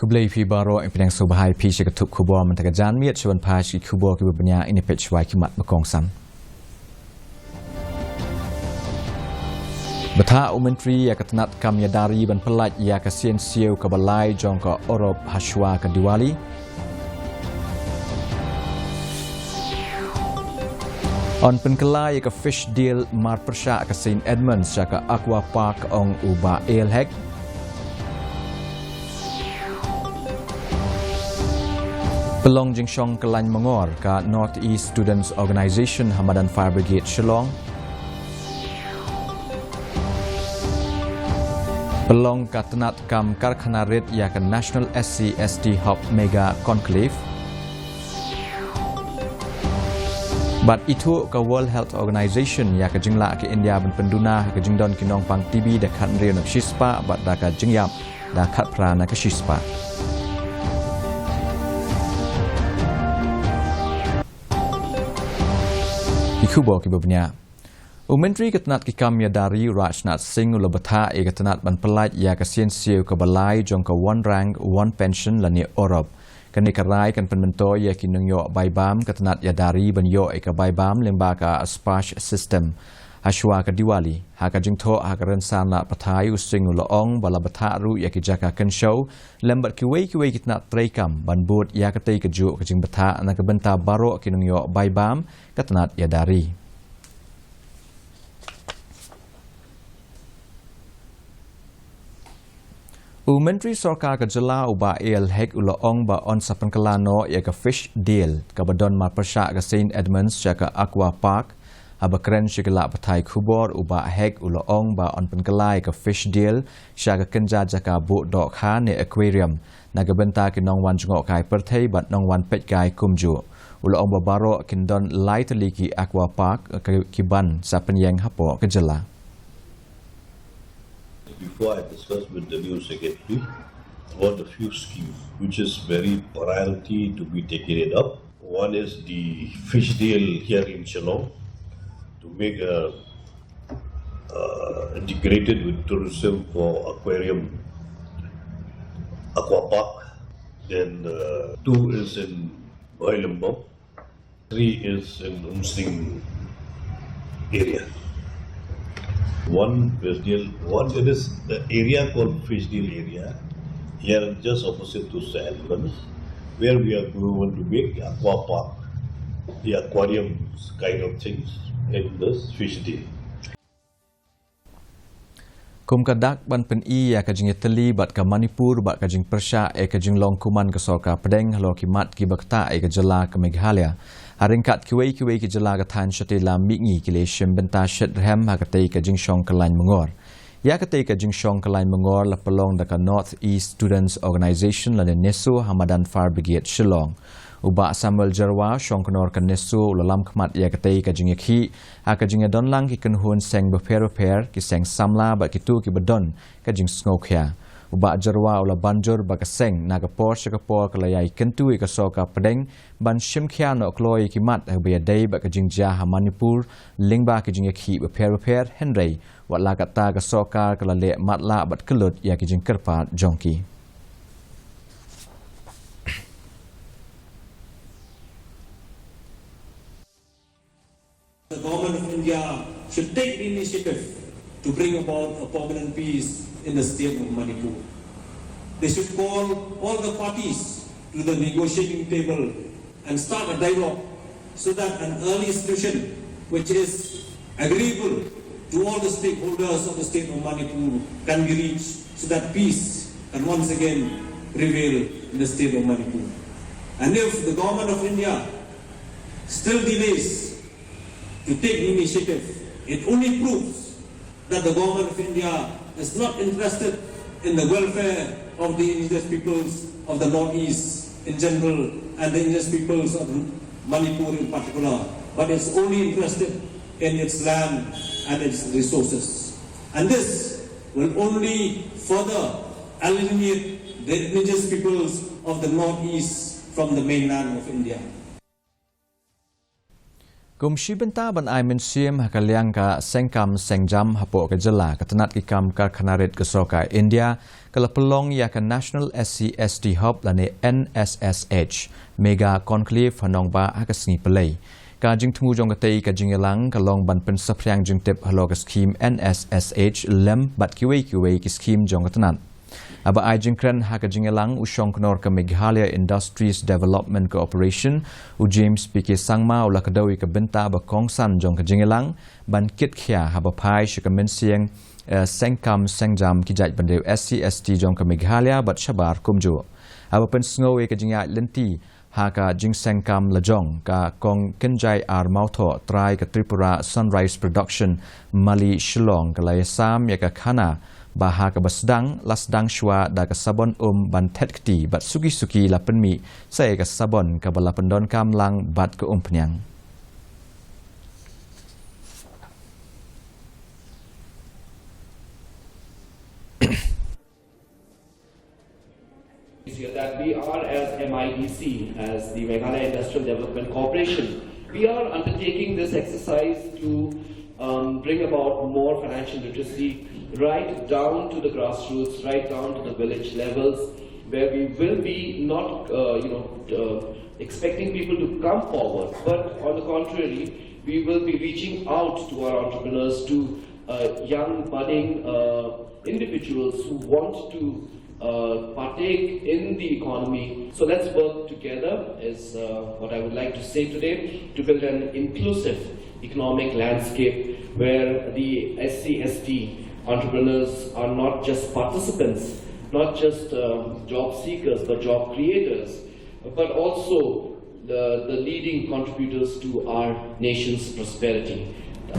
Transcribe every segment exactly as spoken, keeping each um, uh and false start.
Khublei phi baroh, pdiang sngewbha ïa phi sha ka tnat khubor mynta ka janmiet, sha ban peit sha ki khubor kiba bniah, ngin ïa peit shuwa ki mat ba kongsan. Bthah u Myntri ïa ka tnat kam ïada ri ban pyllait ïa ka sien siew kaba lai jong ka Europe hashwa ka Diwali. Yn pynkylla ïa ka fish deal marpyrshah ka Saint Edmunds sha ka Aqua Park, ong u Bah A L Hek. Pynlong jingshong kyllain mangor ka North East Students Organisation ha madan Fire Brigade Shillong. Pynlong ka tnat kam karkhana rit ïa ka National S C S T Hub Mega Conclave. Bad ithuh ka World Health Organization ïa ka jinglah ka India ban pynduna ha ka jingdon ki nongpang T B da khathynriew na ka shispah bad da ka jingïap da khatphra na ka shispah. Ki khubor kiba bniah. U Myntri ka tnat ki kam ïada ri u Rajnath Singh u la bthah ïa ka tnat ban pyllait ïa ka sien siew kaba lai jong ka One Rank, One Pension lane Europe. Kane ka rai kan pynmyntoi ïa ki nongïoh bai bam ka tnat ïada ri ban ïoh ïa ka bai bam lyngba ka Sparsh System hashwa ka Diwali. Ha ka jingthoh ha ka rynsan lad pathai, u Singh u la ong ba la bthah ruh ïa ki jaka kynshew lem bad kiwei kiwei ki tnat treikam ban bud ïa katei kajuh ka jingbthah na ka bynta baroh ki nongïoh bai bam ka tnat ïada ri. U Myntri Sorkar ka Jylla u Bah A L Hek u la ong ba yn sa pynkylla noh ïa ka fish deal kaba don marpyrshah ka Saint Edmunds sha ka Aqua Park. Haba kren sha ki lad pathai khubor, u Bah Hek u la ong ba yn pynkylla ïa ka fish deal sha ka kynja jaka buh dohkha ne aquarium na ka bynta ki nongwan jngohkai pyrthei bad nongwan peitkai kumjuh. U la ong ba baroh kin don lai tylli ki Aqua Park ki ban sa pynïeng hapoh ka jylla. Before I discuss with the new secretary about the few schemes which is very priority to be taken it up. One is the fish deal here in Shillong to make a uh, integrated with tourism for aquarium, aqua park. Then uh, two is in Bhoilimbong. Three is in Umsning area. One fish deal, one, it is the area called fish deal area. Here just opposite to Saint Edmunds, where we are going to make aqua park, the aquariums kind of things in this fish deal. Kum ka dak ban pyni ïa ka jingïatylli bad ka Manipur bad ka jingpyrshah ïa ka jinglong kuman ka sorkar pdeng halor ki mat kiba ktah ïa ka jylla ka Meghalaya. Ha ryngkat kiwei kiwei ki jylla ka thaiñ shatei lam mihngi ki la shim bynta shitrhem ha katei ka jingshong kyllain mangor. Ïa katei ka jingshong kyllain mangor la pynlong da ka North East Students Organisation lane NESO ha madan Fire Brigade Shillong. U Bah Samuel Jyrwa, shongknor ka NESO, u la lam khmat ïa katei ka jingïakhih ha ka jingïadonlang ki kynhun seng bapher bapher, ki seng samla bad kito kiba don ka jingsngewkhia. U Bah Jyrwa u la ban jur ba ka seng na ka por sha ka por ka la ïai kyntu ïa ka sorkar pdeng ban shim khia noh kloi ïa ki mat haba ïadei bad ka jingjia ha Manipur lyngba ka jingïakhih bapher bapher, hynrei wat la katta ka sorkar ka la leh matlah bad kyllut ïa ki jingkyrpad jong ki. The government of India should take the initiative to bring about a permanent peace in the state of Manipur. They should call all the parties to the negotiating table and start a dialogue so that an early solution which is agreeable to all the stakeholders of the state of Manipur can be reached so that peace can once again prevail in the state of Manipur. And if the government of India still delays to take the initiative, it only proves that the government of India is not interested in the welfare of the indigenous peoples of the Northeast in general and the indigenous peoples of Manipur in particular, but it's only interested in its land and its resources. And this will only further alienate the indigenous peoples of the Northeast from the mainland of India. Kum shi bynta ban ai mynsiem ha ka liang ka sengkam sengjam hapoh ka jylla, ka tnat ki kam karkhana rit ka sorkar India ka la pynlong ïa ka National S C S T Hub lane N S S H Mega Conclave ha Nongbah ha ka sngi Palei. Ka jingthmu jong katei ka jingïalang ka long ban pynsaphriang jingtip halor ka skhim N S S H lem bad kiwei kiwei ki skhim jong ka tnat. Haba ai jingkren ha ka jingïalang, u Shongknor ka Meghalaya Industries Development Corporation, u James P K Sangma, u la kdew ïa ka bynta ba kongsan jong ka jingïalang ban kit khia haba phai sha ka mynsiem, eh, sengkam sengjam ki jaitbynriew S C S T jong ka Meghalaya bad shabar kumjuh. Haba pynsngew ïa ka jingïaid lynti ha ka jingsengkam lajong, ka Kong Kynjai R Mawthoh, trai ka Tripura Sunrise Production, Mali Shillong, ka la ïasam ïa ka khana ba ha kaba sdang, la sdang shuwa da ka sabon um ban thet kti bad suki suki la pynmih sa ïa ka sabon kaba la pyndonkam lang bad ka umphniang. Is that we are, as M I D C, as the Meghalaya Industrial Development Corporation, we are undertaking this exercise to um, bring about more financial literacy right down to the grassroots, right down to the village levels, where we will be not, uh, you know, uh, expecting people to come forward, but on the contrary, we will be reaching out to our entrepreneurs, to uh, young budding uh, individuals who want to uh, partake in the economy. So let's work together, is uh, what I would like to say today, to build an inclusive economic landscape where the S C S T entrepreneurs are not just participants, not just uh, job seekers, but job creators, but also the, the leading contributors to our nation's prosperity.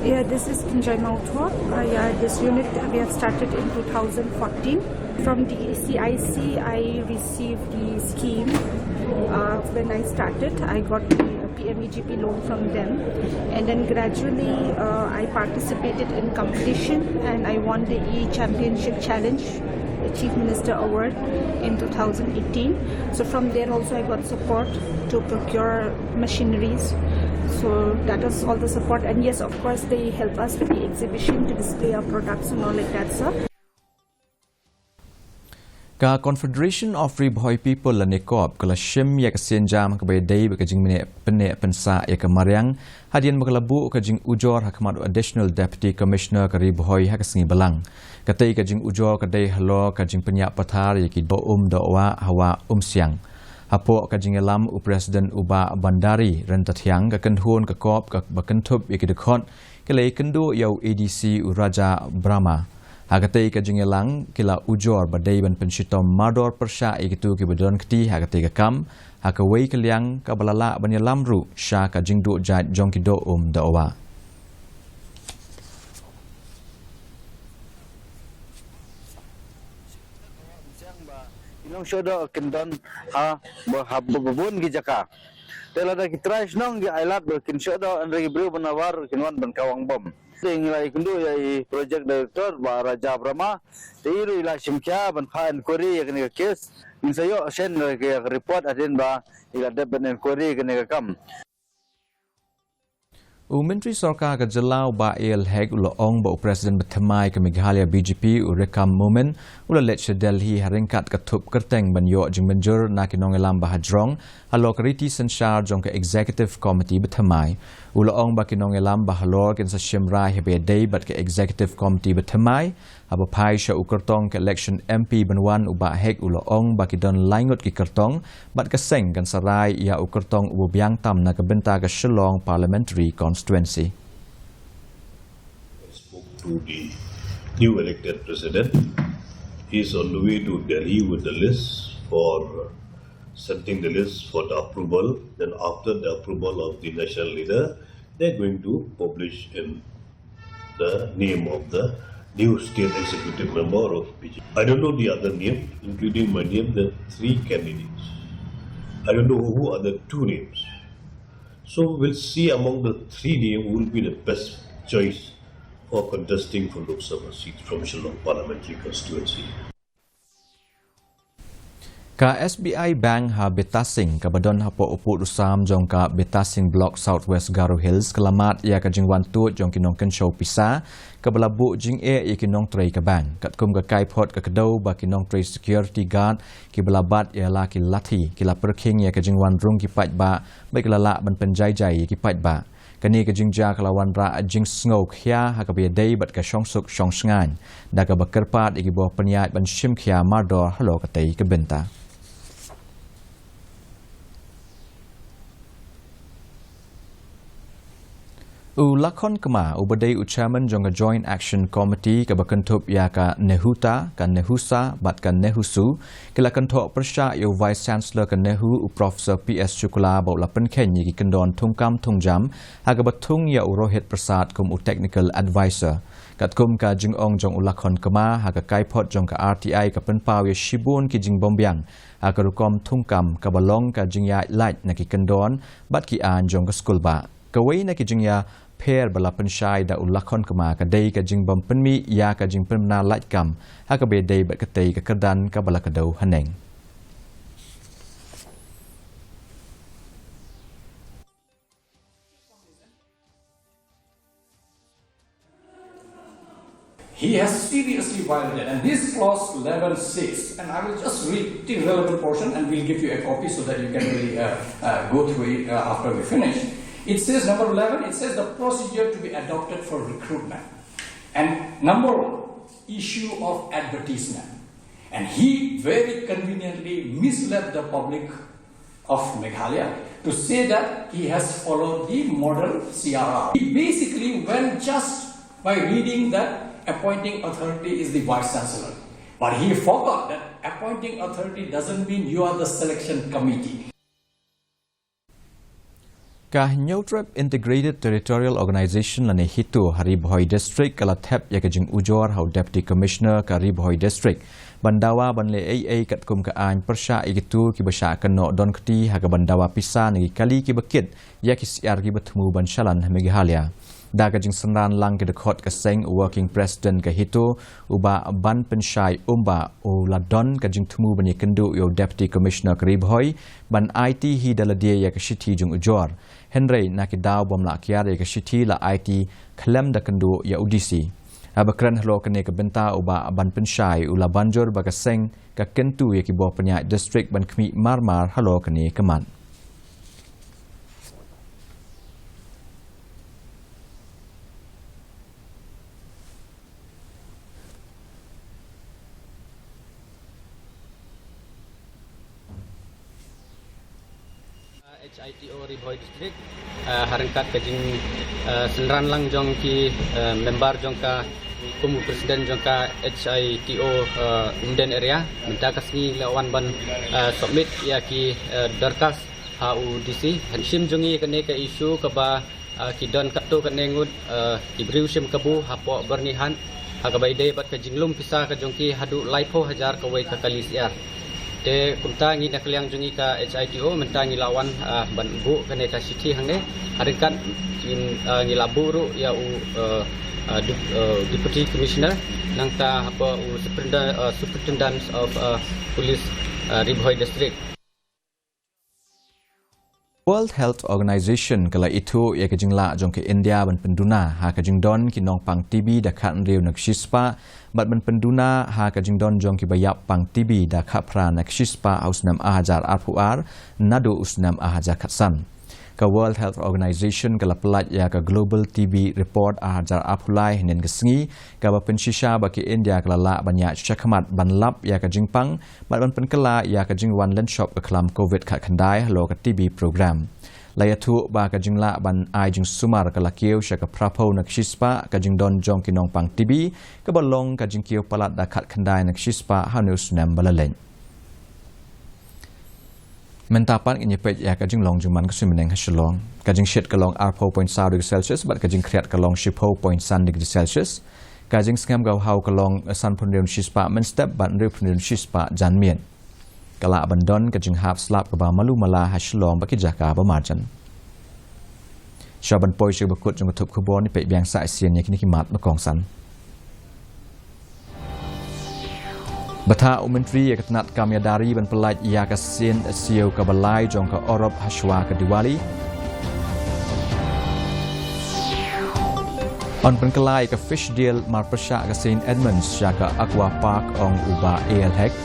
Yeah, this is Kinjai Mawthoh. Uh, yeah, this unit we have started in two thousand fourteen. From the C I C, I received the scheme. Uh, when I started, I got the P M E G P loan from them. And then gradually, uh, I participated in competition and I won the E Championship Challenge, the Chief Minister Award in two thousand eighteen. So from there also, I got support to procure machineries. So that was all the support. And yes, of course, they help us with the exhibition to display our products and all like that, sir. Ka Confederation of Ri Bhoi People lane CoRP ka la shim ïa ka sienjam kaba ïadei bad ka jingpynneh pynsah ïa ka mariang hadien ba ka la buh ka jingujor ha khmat u Additional Deputy Commissioner ka Ri Bhoi ha ka sngi Balang. Katei ka jingujor ka dei halor ka jingpynïap pathar ïa ki doh um doh wah ha Wah Umsiang. Hapoh ka jingïalam u President u Bah Bandari Ryntathiang, ka kynhun ka CoRP kaba kynthup ïa ki dkhot ki la ïakynduh ïa u A D C u Raja Brahma. Ha katei ka jingïalang ki la ujor ba dei ban pynshitom mardor pyrshah ïa kito kiba don kti ha katei ka kam, ha kawei ka liang kaba la lah ban ïalam ruh sha ka jingduh jait jong ki doh um doh wah. Ki nongshong doh kin don ha ba ha ba bun ki jaka. Te lada ki trai shnong ki ailad ba kin shong doh, hynrei ki briew ban nabar kin wan ban kawang bom. Te ngi la ïakynduh ïa i project director Bah Raja Brahma. Te i ruh i la shim khia ban phah inquiry ïa kane ka case. Ngin sa ïoh send ïa ka report hadien ba i la dep ban inquiry ïa kane ka kam. U Myntri Sorkar ka Jylla u Bah A L Hek u la ong ba u President ba thymmai ka Meghalaya B J P u Rikam Momin u la leit sha Delhi ha ryngkat ka thup kyrteng ban ïoh jingmynjur na ki nongïalam ba hajrong halor ka riti synshar jong ka Executive Committee ba thymmai. U la ong ba ki nongïalam ba halor kin sa shim rai haba ïadei bad ka Executive Committee ba thymmai. Haba phai sha u kyrtong ka election M P ban wan, u Bah Hek u la ong ba ki don lai ngut ki kyrtong bad ka seng kan sa rai ïa u kyrtong uba biang tam na ka bynta ka Shillong Parliamentary Constituency. Spoke to the new elected president. He is on the way to Delhi with the list for sending the list for the approval. Then after the approval of the national leader, they are going to publish in the name of the new state executive member of B J P. I don't know the other name, including my name, there are three candidates. I don't know who are the two names. So we'll see among the three names who will be the best choice for contesting for Lok Sabha seat from Shillong Parliamentary Constituency. Ka S B I Bank ha Betasing, kaba don hapoh u pud u sam jong ka Betasing Block, South West Garo Hills, ka la mad ïa ka jingwan tuid jong ki nongkynshew pisa, kaba la buh jingeh ïa ki nongtrei ka bank. Katkum ka kaiphod ka kdew ba ki nongtrei security guard kiba la bat ïa la ki lathi, ki la pyrkhing ïa ka jingwan rung ki paidbah, bad ki la lah ban pynjai jai ïa ki paidbah. Kane ka jingjia ka la wanrah jingsngew khia ha kaba ïadei bad ka shongsuk shongshngaiñ, da kaba kyrpad ïa ki bor pynïaid ban shim khia mardor halor katei ka bynta. U Lakhon Kma, uba dei u chairman jong ka Joint Action Committee kaba kynthup ïa ka NEHUTA, ka NEHUSA bad ka NEHUSU, ki la kynthoh pyrshah ïa u Vice Chancellor ka NEHU, u Professor P S Shukla, ba u la pynkheiñ ïa ki kyndon thungkam thungjam, ha kaba thung ïa u Rohit Prasad kum u Technical Advisor. Katkum ka jingong jong u Lakhon Kma, ha ka kaiphod jong ka R T I ka pynpaw ïa shibun ki jingbymbiang ha ka rukom thungkam, kaba long ka jingïaid lait na ki kyndon bad ki aiñ jong ka skulbah. Kawei na ki jingïapher ba la pynshai da u Lakhon Kma ka dei ka jingbym pynmih ïa ka jingpynbna laitkam ha kaba ïadei bad katei ka kyrdan kaba la kdew haneng. He has seriously violated, and this clause eleven says, and I will just read the relevant portion and we'll give you a copy so that you can really uh, uh, go through it uh, after we finish. It says, number eleven, it says the procedure to be adopted for recruitment. And number one, issue of advertisement. And he very conveniently misled the public of Meghalaya to say that he has followed the model C R R. He basically went just by reading that appointing authority is the vice chancellor. But he forgot that appointing authority doesn't mean you are the selection committee. Ka Hynñiewtrep Integrated Territorial Organization lane HITO ha Ri Bhoi District ka la thep ïa ka jingujor ha u Deputy Commissioner ka Ri Bhoi District ban dawa ban leh ei ei katkum ka aiñ pyrshah ïa kito kiba shah kynnoh don kti ha kaban dawa pisa na ki kali kiba kit ïa ki syiar kiba thmu ban shalan ha Meghalaya. Da ka jingsynran lang ki dkhot ka seng, u Working President ka HITO, u Bah Banpynshai Umbah, u la don ka jingthmu ban ïakynduh ïa u Deputy Commissioner ka Ri Bhoi ban aiti hi da lade ïa ka shithi jingujor. Hynrei na ki daw bym lah kiar ïa ka shithi la aiti khlem da kynduh ïa u D C. Haba kren halor kane ka bynta, u Bah Banpynshai u la ban jur ba ka seng ka kyntu ïa ki bor pynïaid district ban khmih mar mar halor kane ka mat. H I T O Ri Bhoi District, ah, ha ryngkat ka jing, ah, synran lang jong ki, ah, member jong ka, kum u president jong ka H I T O, ah, Umden area, mynta ka sngi la wan ban, ah, submit ïa ki, ah, dorkhas ha u D C. Hynshim jong ngi kane ka issue kaba, ah, ki don katto katne ngut, ah, ki briew shim kabu hapoh Byrnihat ha kaba ïadei bad ka jinglum pisa ka jong ki haduh laiphew hajar kawei ka kali syiar. Te kumta ngi na ka liang jong ngi ka H I T O mynta ngi la wan, ah, ban buh kane ka shithi hangne. Ha ryngkat ngi, ah, ngi la buh ruh ïa u, ah, ah, Dep-, ah, Deputy Commissioner nangta hapoh u Superintendent, ah, Superintendent of, ah, Police, ah, Ri Bhoi District. World Health Organization ka la ithuh ïa ka jinglah jong ka India ban pynduna ha ka jingdon ki nongpang T B da khathynriew na ka shispah, bad ban pynduna ha ka jingdon jong kiba ïap pang T B da khatphra na ka shispah ha u snem ar hajar arphew ar naduh u snem ar hajar khatsan. Ka World Health Organization ka la pyllait ïa ka Global T B Report ar hajar arphew lai hynnin ka sngi, kaba pynshisha ba ka India ka la lah ban ïaid shakhmat ban lap ïa ka jingpang bad ban pynkylla ïa ka jingwan lynshop ka khlam Covid khatkhyndai halor ka T B program. La ïathuh ba ka jinglah ban ai jingsumar ka la kiew sha ka phraphew na ka shispah ka jingdon jong ki nongpang T B, kaba long ka jingkiew palat da khatkhyndai na ka shispah ha une u snem ba la leit. Mynta pat ngin ïa peit ïa ka jinglong jingman ka suiñ bneng ha Shillong. Ka jingshit ka long arphew point saw degree Celsius bad ka jingkhriat ka long shiphew point san degree Celsius. Ka jingsngem ka bhaw ka long sanphew hynriew na ka shispah mynstep bad hynriewphew hynriew na ka shispah janmiet. Ka lah ban don ka jinghap slap kaba malu mala ha Shillong bad ki jaka ba marjan. Shuwa ban poi sha kaba kut jong ka thup khubor, ngin peit biang sa shisien ïa kine ki mat ba kongsan. Batai u Myntri ïa ka tnat kam ïada ri ban pyllait ïa ka sien siew kaba lai jong ka Europe hashwa ka Diwali. Yn pynkylla ïa ka fish deal marpyrshah ka Saint Edmunds sha ka Aqua Park, ong u Bah A L Hek.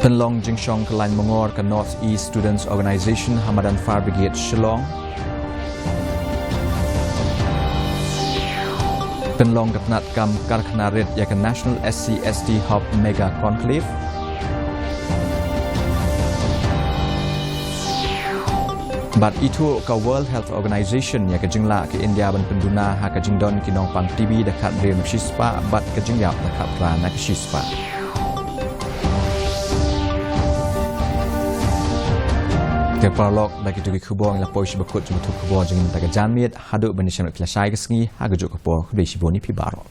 Pynlong jingshong kyllain mongor ka North East Students Organisation ha madan Fire Brigade Shillong. Pynlong ka tnat kam karkhana rit ïa ka National S C S T Hub Mega Conclave. Bad ithuh ka World Health Organization ïa ka jinglah ka India ban pynduna ha ka jingdon ki nongpang T B da khathynriew na ka shispah bad ka jingïap da khatphra na ka shispah. Te paralok, da kito ki khubor ngi la poi sha ba kut jong ka khubor jong ngi mynta ka janmiet. Haduh ban ïashem bad phi lashai ka sngi, ha kajuh ka por, khublei shibun ïa phi baroh.